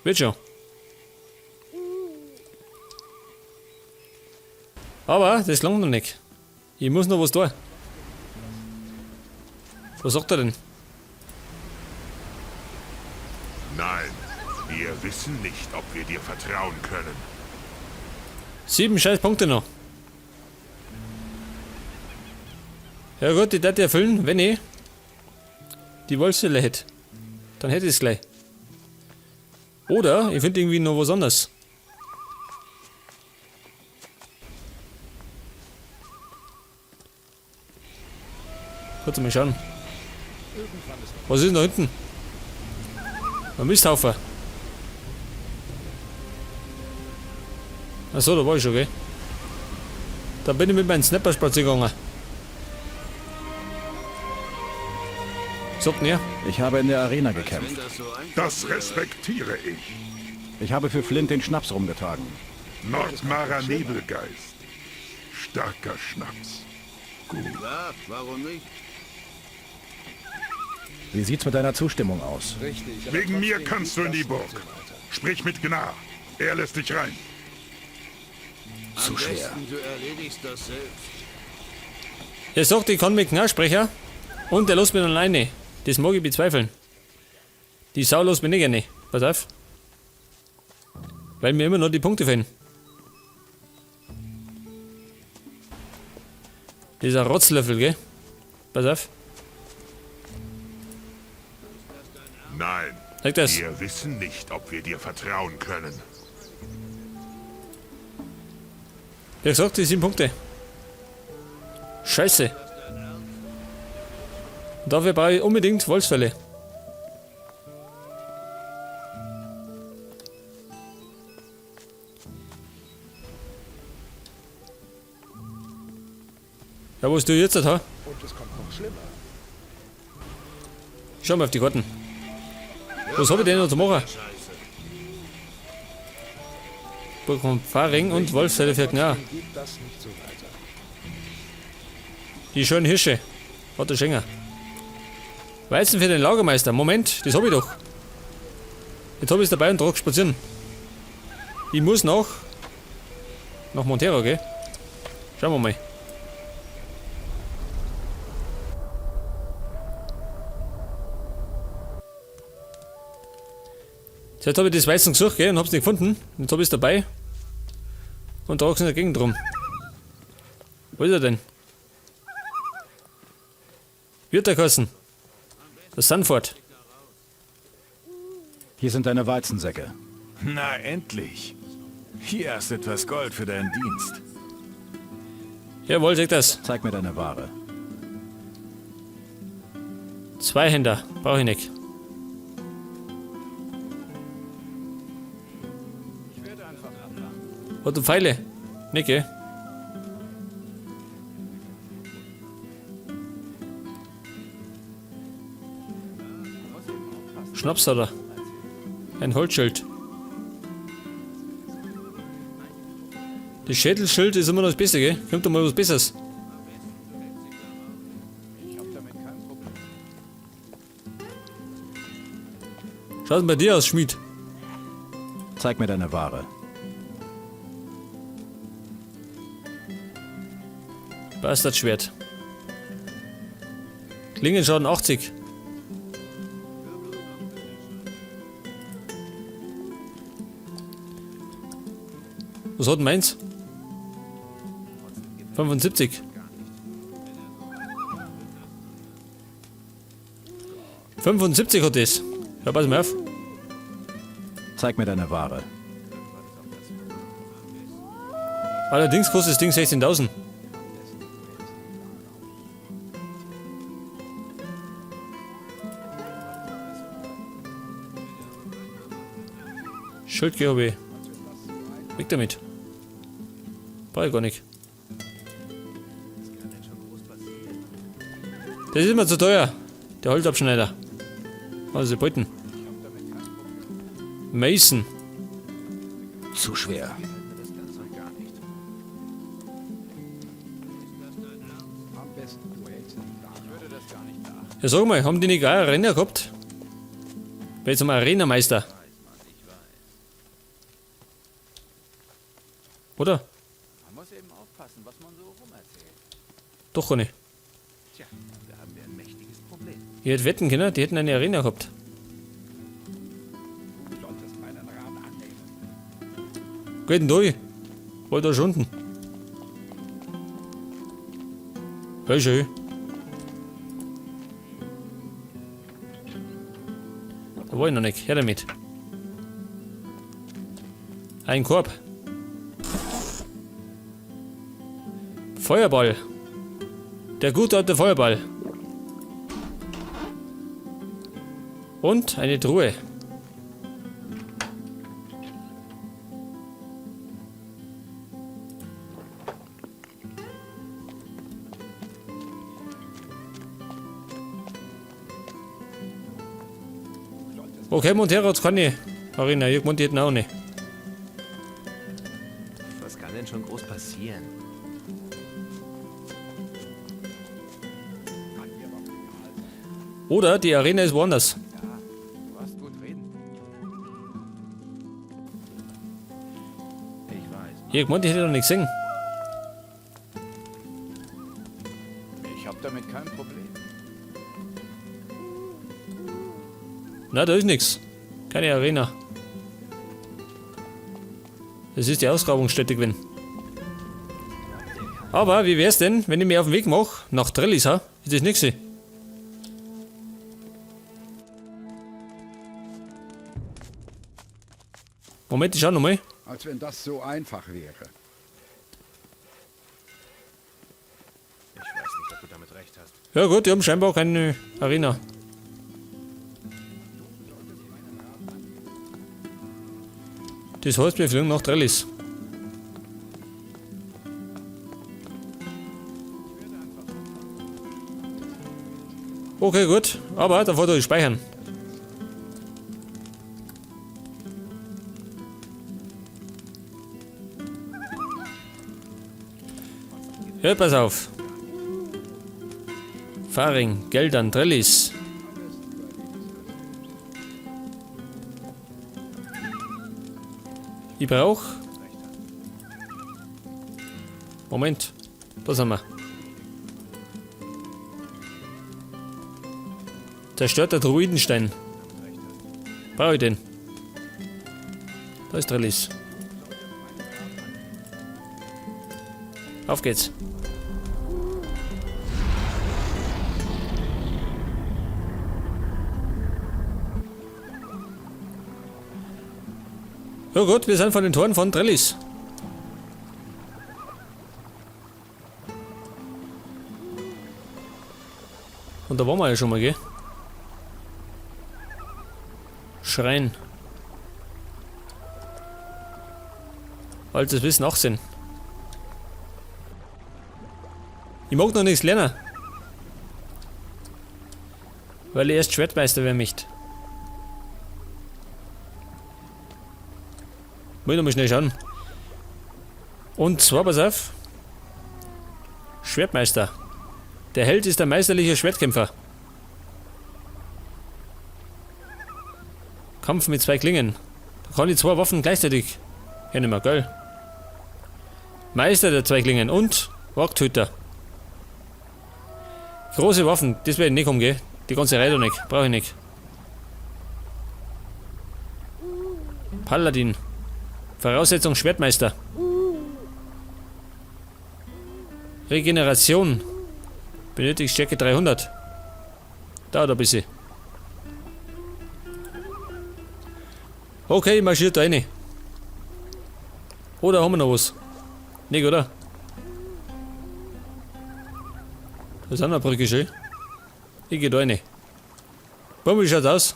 Wird schon. Aber das langt noch nicht. Ich muss noch was tun. Was sagt er denn? Nein, wir wissen nicht, ob wir dir vertrauen können. 7 scheiß Punkte noch. Ja gut, die darf ich erfüllen, wenn ich die Wolfshöhle hätte. Dann hätte ich's gleich. Oder ich finde irgendwie noch was anderes. Kurz mal schauen. Was ist denn da hinten? Ein Misthaufen. Achso, da war ich schon, gell? Da bin ich mit meinem Snapper spazieren gegangen. Sagt mir. Ich habe in der Arena gekämpft. Das respektiere ich. Ich habe für Flint den Schnaps rumgetragen. Nordmarer Nebelgeist. Starker Schnaps. Gut. Klar, warum nicht? Wie sieht's mit deiner Zustimmung aus? Wegen mir kannst du in die Burg. Sprich mit Gnar. Er lässt dich rein. Zu Am schwer. besten, du erledigst das selbst. Er sagt, ich kann mit Gnar sprechen. Und er lässt mich dann alleine. Das mag ich bezweifeln. Die Sau lässt mich nicht rein. Pass auf. Weil mir immer noch die Punkte fehlen. Dieser Rotzlöffel, gell? Pass auf. Nein. Sag das. Wir wissen nicht, ob wir dir vertrauen können. Der hat gesagt, die 7 Punkte. Scheiße. Und dafür brauche ich unbedingt Wolfsfälle. Ja, wo ist du jetzt, ha? Und es kommt noch schlimmer. Schau mal auf die Karten. Was hab ich denn noch zu machen? Burg von Faring und Wolfsfälle für Gnar. Geht das nicht so weiter. Die schönen Hirsche. Hat der Schenger. Weizen für den Lagermeister. Moment, das hab ich doch. Jetzt hab ich's dabei und trag spazieren. Ich muss nach Montero, gell? Schauen wir mal. Jetzt hab ich das Weizen gesucht, gell, und hab's nicht gefunden. Jetzt hab ich's dabei. Und trag's in der Gegend rum. Wo ist er denn? Wird der Kassen? Das Sanford. Hier sind deine Weizensäcke. Na endlich. Hier hast du etwas Gold für deinen Dienst. Jawohl, sag das. Zeig mir deine Ware. Zweihänder, brauch ich nicht. Hat du Pfeile? Nicht, gell? Schnaps hat er. Ein Holzschild. Das Schädelschild ist immer noch das Beste, gell? Kommt doch mal was Besseres. Schaut denn bei dir aus, Schmied? Zeig mir deine Ware. Bastardschwert. Klingenschaden 80. Was hat denn meins? 75. 75 hat das. Ja, pass mal auf. Zeig mir deine Ware. Allerdings kostet das Ding 16.000. Schild GHB. Weg damit. Brauch ich gar nicht. Das ist immer zu teuer. Der Holzabschneider. Also Beuten. Mason. Zu schwer. Ja, sag mal, haben die nicht auch Arena gehabt? Bei zum Arena-Meister. Oder? Man muss eben aufpassen, was man so rumerzählt. Doch keine. Tja, da haben wir ein mächtiges Problem. Ich hätte wetten können, die hätten eine Arena gehabt. Du solltest meinen Rat annehmen. Geht denn durch? War da schon unten. Ja, schön. Da war ich noch nicht. Her damit. Ein Korb. Feuerball. Der gute alte Feuerball. Und eine Truhe. Okay, Montero hat's keine Arena. Ich gemeint, die hätten auch eine. Was kann denn schon groß passieren? Oder die Arena ist woanders. Du hast gut reden. Ich weiß. Ich gemeint, ich hätte noch nicht gesehen. Ich habe damit kein Problem. Na, da ist nichts. Keine Arena. Das ist die Ausgrabungsstätte gewesen. Aber wie wär's denn, wenn ich mich auf den Weg mache, nach Trellis, ha? Ist das nix? Moment, ich schau nochmal. Als wenn das so einfach wäre. Ich weiß nicht, ob du damit recht hast. Ja gut, die haben scheinbar keine Arena. Das heißt, wir fliegen nach Trellis. Okay, gut. Aber davor tue ich speichern. Ja, pass auf. Faring, Geldern, Trellis. Ich brauch. Moment, da sind wir. Zerstörter Druidenstein. Brauche ich den? Da ist Trellis. Auf geht's. Ja gut, wir sind vor den Toren von Trellis. Und da waren wir ja schon mal, gell? Schrein. Altes Wissen 18. Ich mag noch nichts lernen. Weil ich erst Schwertmeister werden möchte. Muss ich noch mal schnell schauen. Und zwar, pass auf. Schwertmeister. Der Held ist der meisterliche Schwertkämpfer. Kampf mit zwei Klingen. Da kann ich zwei Waffen gleichzeitig hernehmen, geil. Meister der zwei Klingen und Wachthüter. Große Waffen, das werde ich nicht umgehen. Die ganze Reihe doch nicht, brauche ich nicht. Paladin. Voraussetzung Schwertmeister. Regeneration. Benötigt Stärke 300. Dauert ein bisschen. Okay, marschiert da rein. Oder haben wir noch was? Nicht, oder? Da ist auch noch eine Brücke, schön. Ich geh da rein. Bumm, wie schaut's aus?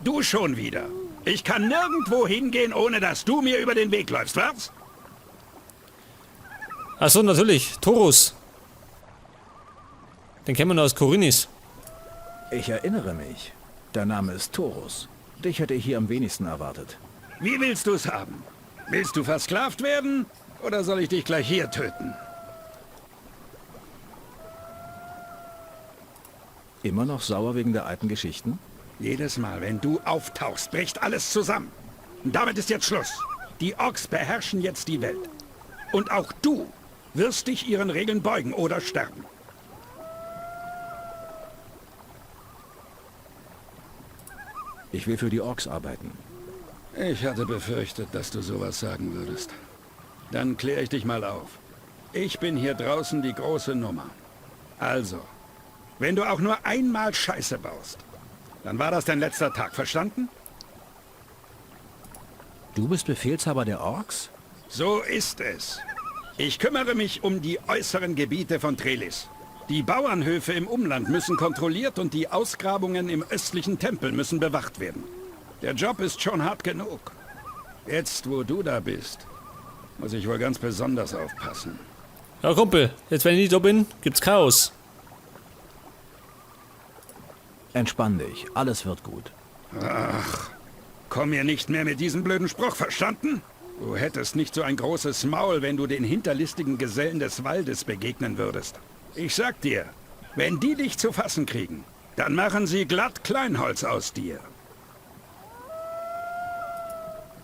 Du schon wieder. Ich kann nirgendwo hingehen, ohne dass du mir über den Weg läufst, was? Ach so, natürlich. Torus. Den kennen wir noch aus Khorinis. Ich erinnere mich. Der Name ist Torus. Dich hätte ich hier am wenigsten erwartet. Wie willst du's haben? Willst du versklavt werden oder soll ich dich gleich hier töten? Immer noch sauer wegen der alten Geschichten? Jedes Mal, wenn du auftauchst, bricht alles zusammen. Und damit ist jetzt Schluss. Die Orks beherrschen jetzt die Welt. Und auch du wirst dich ihren Regeln beugen oder sterben. Ich will für die Orks arbeiten. Ich hatte befürchtet, dass du sowas sagen würdest. Dann kläre ich dich mal auf. Ich bin hier draußen die große Nummer. Also, wenn du auch nur einmal Scheiße baust, dann war das dein letzter Tag, verstanden? Du bist Befehlshaber der Orks? So ist es. Ich kümmere mich um die äußeren Gebiete von Trelis. Die Bauernhöfe im Umland müssen kontrolliert und die Ausgrabungen im östlichen Tempel müssen bewacht werden. Der Job ist schon hart genug. Jetzt, wo du da bist, muss ich wohl ganz besonders aufpassen. Ja, Kumpel, jetzt wenn ich nicht da bin, gibt's Chaos. Entspann dich, alles wird gut. Ach, komm mir nicht mehr mit diesem blöden Spruch, verstanden? Du hättest nicht so ein großes Maul, wenn du den hinterlistigen Gesellen des Waldes begegnen würdest. Ich sag dir, wenn die dich zu fassen kriegen, dann machen sie glatt Kleinholz aus dir.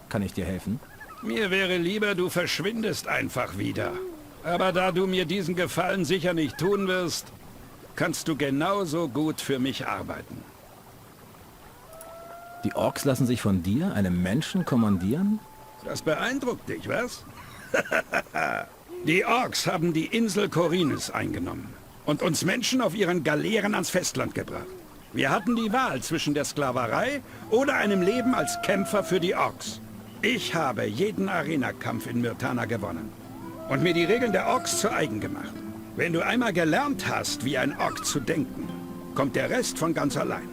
Kann ich dir helfen? Mir wäre lieber, du verschwindest einfach wieder. Aber da du mir diesen Gefallen sicher nicht tun wirst, kannst du genauso gut für mich arbeiten. Die Orks lassen sich von dir, einem Menschen, kommandieren? Das beeindruckt dich, was? Die Orks haben die Insel Korinus eingenommen und uns Menschen auf ihren Galeeren ans Festland gebracht. Wir hatten die Wahl zwischen der Sklaverei oder einem Leben als Kämpfer für die Orks. Ich habe jeden Arenakampf in Myrtana gewonnen und mir die Regeln der Orks zu eigen gemacht. Wenn du einmal gelernt hast, wie ein Ork zu denken, kommt der Rest von ganz allein.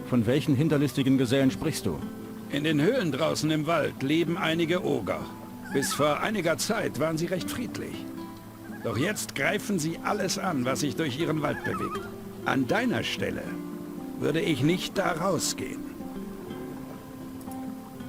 Von welchen hinterlistigen Gesellen sprichst du? In den Höhlen draußen im Wald leben einige Oger. Bis vor einiger Zeit waren sie recht friedlich. Doch jetzt greifen sie alles an, was sich durch ihren Wald bewegt. An deiner Stelle würde ich nicht da rausgehen.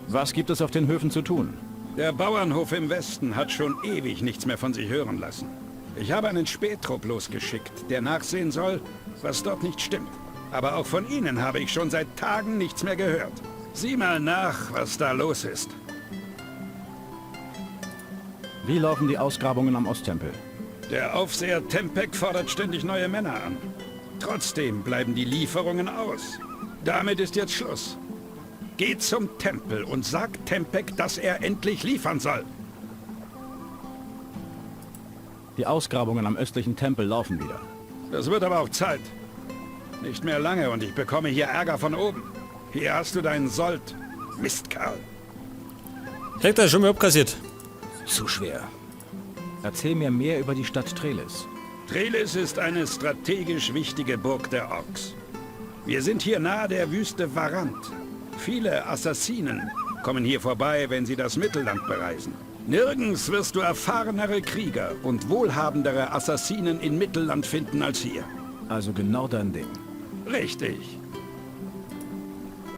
Was gibt es auf den Höfen zu tun? Der Bauernhof im Westen hat schon ewig nichts mehr von sich hören lassen. Ich habe einen Spähtrupp losgeschickt, der nachsehen soll, was dort nicht stimmt. Aber auch von ihnen habe ich schon seit Tagen nichts mehr gehört. Sieh mal nach, was da los ist. Wie laufen die Ausgrabungen am Osttempel? Der Aufseher Tempek fordert ständig neue Männer an. Trotzdem bleiben die Lieferungen aus. Damit ist jetzt Schluss. Geh zum Tempel und sag Tempek, dass er endlich liefern soll. Die Ausgrabungen am östlichen Tempel laufen wieder. Das wird aber auch Zeit. Nicht mehr lange und ich bekomme hier Ärger von oben. Hier hast du deinen Sold. Mistkerl. Hektar, schon mal abkassiert. Zu schwer. Erzähl mir mehr über die Stadt Trelis. Trelis ist eine strategisch wichtige Burg der Orks. Wir sind hier nahe der Wüste Varant. Viele Assassinen kommen hier vorbei, wenn sie das Mittelland bereisen. Nirgends wirst du erfahrenere Krieger und wohlhabendere Assassinen in Mittelland finden als hier. Also genau dein Ding. Richtig.